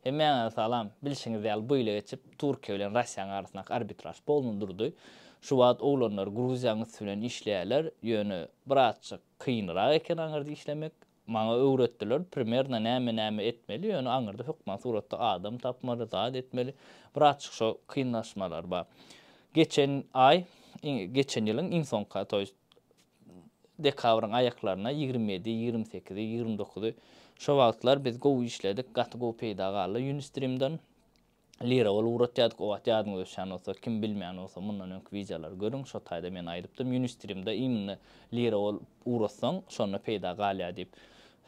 Hemmäňize salam. Bilşiňiz ýaly bu ýyla geçip Türkiýe bilen Russiýanyň arasyndaky arbitraž polny durdy. Şu wagt oglanlar Gruziýanyň üsti bilen işleýärler. Ýöne birazçyk kynrak eken aňyrda işlemek. Maňa öwretdiler primerno näme näme etmeli ýöne aňyrda hökman suratda adam tapmaly zat etmeli. Birazçyk şo kynlaşmalar bar. Geçen aý geçen ýylyň iň soňky to ýest dekabryň aýaklaryna, 27, 28, 29-y, şo wagtlar biz gowy işledik, gaty gowy peýda galdy Unistream-den. Lira bolup ugratýardyk, o wagt ýadyňyza düşýän bolsa, kim bilmeýän bolsa mundan öňki wideolary görüň, şo taýda men aýdypdym, Unistream-de imенно lira bolup ugratsaň, şonda peýda galýar diýip.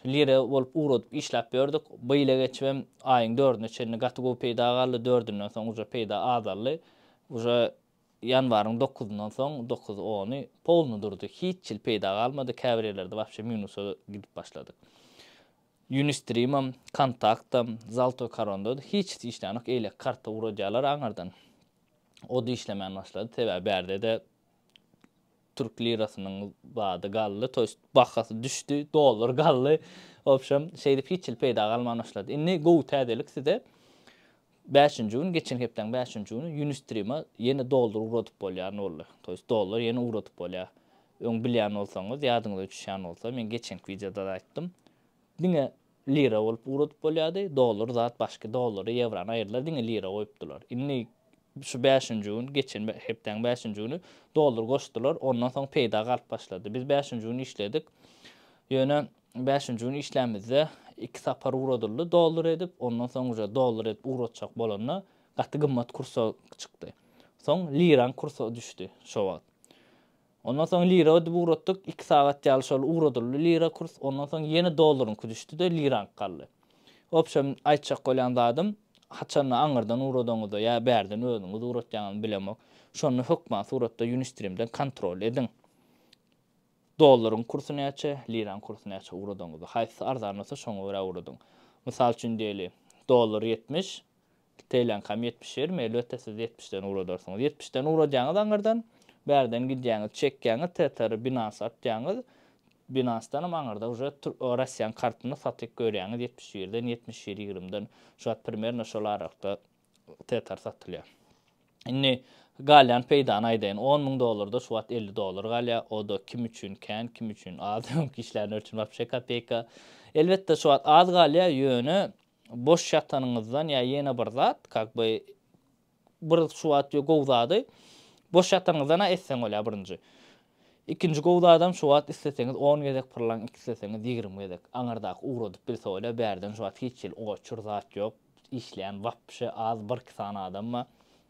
Lira bolup ugradyp işläp ýördük. Bu ýyla geçibem aýyň dördüne çenli gaty gowy peýda galdy, dördünden soň uje peýda azaldy. Uje Ýanwaryň dokuzyndan soň, dokuzy, ony, polny durdy. Hiç hili peýda galmady, käbir ýerlerde wapşe minusa gidip başladyk. Unistreamam, Kontaktam, Zaltoý Koronda-da hiçisi işlänok, eýleki karta ugradýarlar aňyrdan. O-da işlemän başlady, sebäbi bärde-de türk lirasynyň zady galdy, to ýest bahasy düşdi, dollar galdy. Wobşem, şeýdip hiç hili peýda galman başlady. Indi gowy täzelik size. Bäşinji gün, geçen hepdäň bäşinji güni Unistream-a ýene dollar ugradyp bolýan boldy. To ýest dollar ýene ugradyp bolýar. Öň bilýän bolsaňyz, ýadyňyza düşýän bolsa, men geçenki wideoda-da aýtdym. Diňe lira bolup ugradyp bolýardy, dollar zat başga, dollary, ýewrany aýyrdylar, diňe lira goýupdylar. Indi şu bäşinji gün, geçen hepdäň bäşinji güni dollar goşdular, ondan soň peýda galyp başlady. Biz bäşinji gün işledik. Ýöne Bäşinji gün işlämizde iki sapar ugradyldy dollar edip, ondan soň uje dollar edip ugratjak bolanda gaty gymmat kursa çykdy. Soň liraň kursy düşdi şo wagt. Ondan soň lira edip ugratdyk, iki sagat ýaly şol ugradyldy lira kurs, ondan soň ýene dollaryňky düşdi-de liraňky galdy. Wobşem aýtjak bolýan zadym, haçanda aňyrdan ugradaňyzda ýa bärden özüňiz ugratýaňyzmy bilemok, şonda hökman suratda Unistreamden kontrol ediň. Dollaryň kursy näçe, liraň kursy näçe ugradaňyzda, haýsysy arzan bolsa şoňa görä ugradyň. Mysal üçin diýeli, dollar 70, TL-niňkam 71, elbetde siz 70-den ugradarsyňyz. 70-den ugradýaňyz aňyrdan, bärden gidýäňiz, çekýäňiz, TTR-y Binance atýaňyz, Binance-danam aňyrda uje Russiýanyň kartyny satyp görýäňiz 71-den, 71 ýigrimden, şu wagt primerno şol aralykda Tether satylýar. Indi galýan peýdany aýdaýyn. 10 müň dollarda şu wagt 50 dollar galýar. O-da kim üçin kän, kim üçin az, öňki işlänler üçin wapşe kopeýka. Elbetde şu wagt az galýar, ýöne boş ýatanyňyzdan ýa ýene bir zat, kak by bir şu wagt gowy zady boş ýatanyňyzdan-a etseň bolýar birinji. Ikinji gowy zadam şu wagt isleseňiz on gezek pyrlaň isleseňiz ýigrimi gezek aňyrdaky ugradyp bilse bolýar bärden şu wagt hiç hili oçur zat ýok işleýän wapşe az birki sany adam bar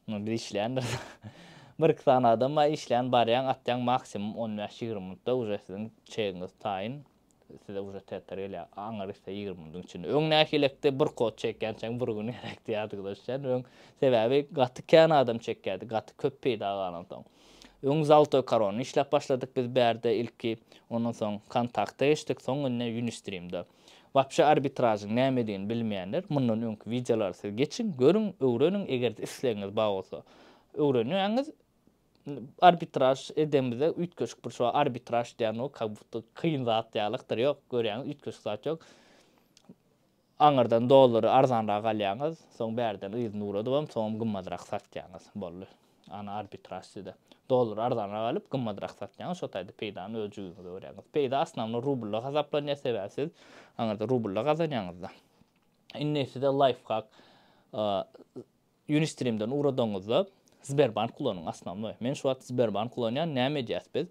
biz işleýändiris birki sany adam bar işleýän barýaň atýaň maksimum on bäş ýigrimi minutda uje siziň çegiňiz taýyn Size uje tetr gelýär. Aňyr gitse 20 minutyň içinde. Öň nähilekdi bir kod çekýänçäň bir gün gerekdi ýadyňyza düşýän. Öň sebäbi gaty kän adam çekýärdi, gaty köp peýda galansoň. Öň Zaltoý Korona işläp başladyk biz bärde ilki, ondan soň Kontakta geçdik, soň indi Unistreamde. Wapşe arbitražyň nämedigini bilmeýänler mundan öňki wideolary siz geçiň, görüň, öwreniň, eger-de islegiňiz bar bolsa öwrenýäňiz. Arbitraž edemizde üýtgeşik bir şo arbitraž diýen o kak budda kyn zat ýalykdyr ýok görýäňiz üýtgeşik zat ýok. Aňyrdan dollary arzanrak alýaňyz soň bärden yzyny ugradybam soňam gymmadrak satýaňyz boldy. Ana arbitraž size. Dollary arzanrak alyp gymmadrak satýaňyz şo taýda peýdany öz jübüňize görýäňiz. Peýda asnawno rublda hasaplanýar sebäbi siz aňyrda rublda gazanýaňyzda. Indi size laýfhak Unistreamden ugradaňyzda Sberbank ulanyň osnownoý. Men şu wagt Sberbank ulanýan, näme edýäs biz?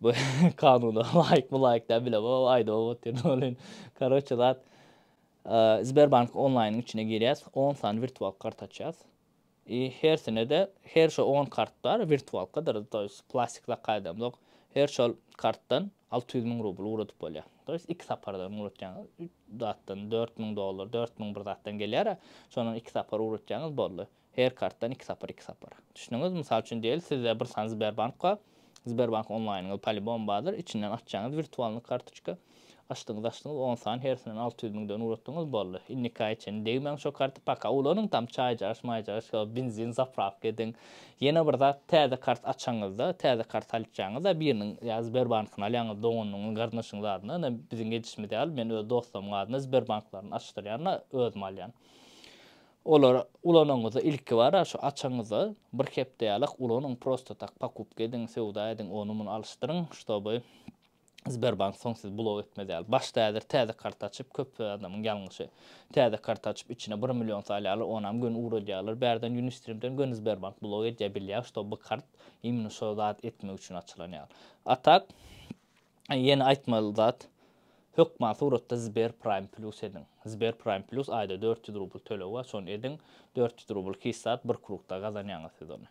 Bu kanuna laýykmy laýyk däl bilemok, aýdybam otyryn welin. Karoçe zat Sberbank onlaýnyň içine girýäs, 10 sany wirtual kart açýas. I hersine-de her şo 10 kart bar, wirtualkadyr, to ýest plastik zaka edemzok. Her şol kartdan 600 müň rubl ugradyp bolýar. To ýest iki sapardan ugratýaňyz. Üç zatdan 4000 dollar, 4000 bir zatdan gelýär-ä. Şondan iki sapar ugratýaňyz boldy. Her kartdan iki sapar, iki sapar. Düşündiňiz? Mysal üçin diýeli, sizde bir sany Sberbank bar. Sberbank onlaýnyňyz polibom bardyr. Içinden açýaňyz wirtualnyý kartoçka. Açdyňyz, açdyňyz, on sany hersinden 600 müňden ugratdyňyz, boldy. Indiki aýa çenli degmäň şo karta, paka ulanyň, tam çaý-jaş, maý-jaş, benzin, zaprawka ediň. Ýene bir zat, täze kart açaňyzda, täze kart alypjaňyzda, biriniň ýa Sberbankyny alýaňyz, doganyňyň, garyndaşyňyň adyna, ine biziň edişimiz ýaly, men öz dostlarymyň adyna Sberbanklaryny açdyrýan-da, özüm alýan. Olary ulanaňyzda ilki bara şu açaňyzda bir hepde ýalak ulanyň prosto tak pokupka ediň söwda ediň ony muny alyşdyryň ştoby Sberbank soň sizi blok etmez ýaly. Başda häzir täze karta açyp köp adamyň ýalňyşy täze karta açyp içine bir million salýarlar onam göni ugradýarlar bärden Unistreamden göni Sberbank blok edýär bilýär şto bu kart imенно şo zat etmek üçin açylan ýaly. A tak Ýene aýtmaly zat, hökman suratda Sber Prime Plus ediň. Sber Prime Plus aýda 400 rubl töleg bar, şony ediň. 400 rubl hiç zat, bir krugda gazanýaňyz siz ony.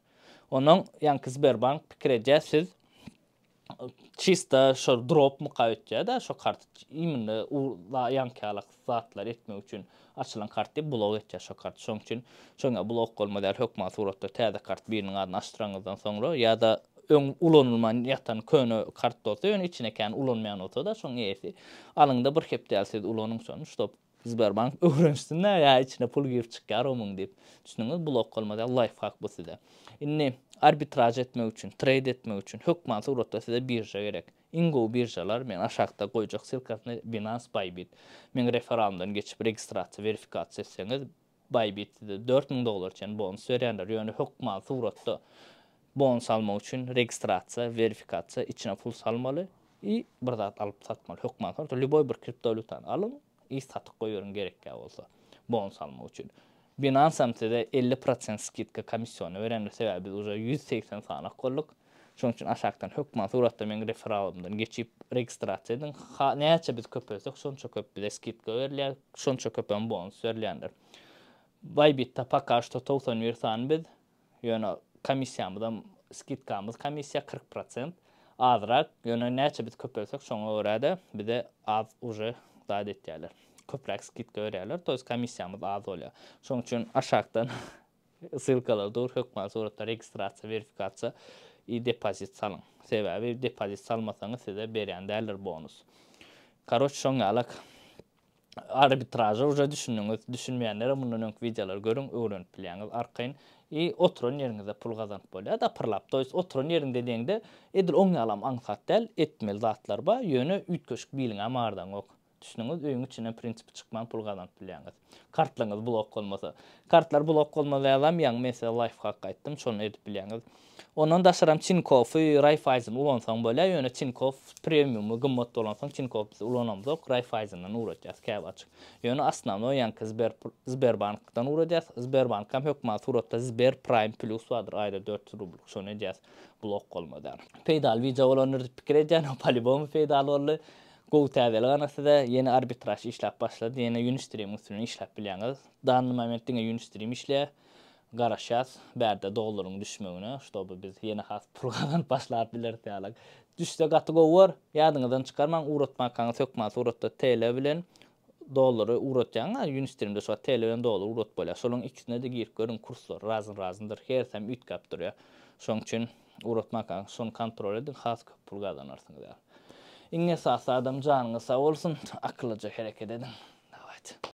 Onnoň ýaňky Sberbank pikir edýär, siz çista şo drop muka ötýär-de, şo kart imенно ýaňky ýalak zatlar etmek üçin açylan kart diýip blok etýär şo kart. Şoň üçin şoňa blok bolmaz ýaly hökman suratda täze kart biriniň adyny açdyraňyzdan soňra ýa-da öň ulanylman ýatan köne kart bolsa ýöne içine kän ulanmaýan bolsa-da şoň eýesi alyňda bir hepde ýaly siz ulanyň şony ştob Sberbank öwrenişsin-dä ýa içine pul girip çykýar o muň diýip. Düşündiňiz blok bolmaz ýaly laýfhak bu size. Indi arbitraž etmek üçin treýd etmek üçin hökman suratda size birža gerek. Iň gowy biržalar men aşakda goýjak ssylkasyny Binance Bybit. Meň referalymdan geçip registrasiýa werifikasiýa etseňiz Bybit size 4000 dollar çenli bonus berýändir. Ýöne hökman suratda bonus almak üçin registrasiýa, werifikasiýa içine pul salmaly i bir zat alyp satmaly hökman suratda lýuboý bir kriptowalýutany alyň i satyp goýberiň gerekýä bolsa bonus almak üçin. Binance hem size 50 prosent skidka komissiony berendir sebäbi biz uje 180 sanak bolduk. Şonuň üçin aşakdan hökman suratda meň referalymdan geçip registrasiýa ediň. Ha näçe biz köpelsek şonça köp bize skidka berilýär, şonça köpem bonus berilýändir. Bybitde poka şto 91 sany biz, ýöne komissiýamyzam skidkamyz komissiýa 40 prosent azrak, ýöne näçe biz köpelsek şoňa görä-de bize az uje zat etýärler. Köpräk skidka berýärler, to ýest komissiýamyz az bolýar. Şonuň üçin aşakdan Ssylkalar dur, hökman suratda registrasiýa, werifikasiýa i depozit salyň. Sebäbi depozit salmasaňyz size berýän däldir bonus. Karoç şoň ýalak arbitraža uje düşündiňiz, düşünmeýänlere mundan öňki wideolary görüň, öwrenip bilýäňiz arkaýyn. I oturan ýeriňizde pul gazanyp bolýar da pyrlap. To ýest oturan ýeriňde diýeňde edil oň ýalam aňsat däl, etmeli zatlar bar, ýöne üýtgeşik biliňem ardaňok. Düşüniňiz, öýüň içinden prinsipi çykman pul gazanyp bilýäňiz. Kartlaryňyz blok bolmasa. Kartlar blok bolmaz ýalam ýaňy men size laýfhak aýtdym, şony edip bilýäňiz. Ondan daşaram Tinkoffy, Raiffeisen ulansaň bolýar, ýöne Tinkoff premiumy gymmat bolansoň Tinkoff biz ulanamzok, Raiffeisenden ugratýas käwagt. Ýöne osnownoý ýaňky Sber Sberbankdan ugradýas. Sberbankam hökman suratda Sber Prime Plus bardyr aýda 400 rublyk şony edýäs blok bolmaz ýaly. Peýdaly wideo bolandyr diýip pikir edýän, polýubomy peýdaly boldy. Gowy täzelik ana size, ýene arbitraž işläp başlady, ýene Unistream-iň üstünden işläp bilýäňiz. Danny moment diňe Unistream işleýär. Garaşýas bärde dollaryň düşmegine, ştoby biz ýene has pul gazanyp başlap bileris ýalak. Düşse gaty gowy bor. Ýadyňyzdan çykarmaň ugratmakaňyz hökman suratda TL bilen dollary ugratýaň-a Unistream-de şu wagt TL bilen dollar ugradyp bolýar. Şolaryň ikisine-de girip görüň kurslar razyn razyndyr, hersem üýtgäp durýar. Şoň üçin Ugratmakaňyz şony kontrol ediň has köp pul gazanarsyňyz ýaly. Iň esasy adam janyňyz sag bolsun akyllyja hereket ediň. Dawayt.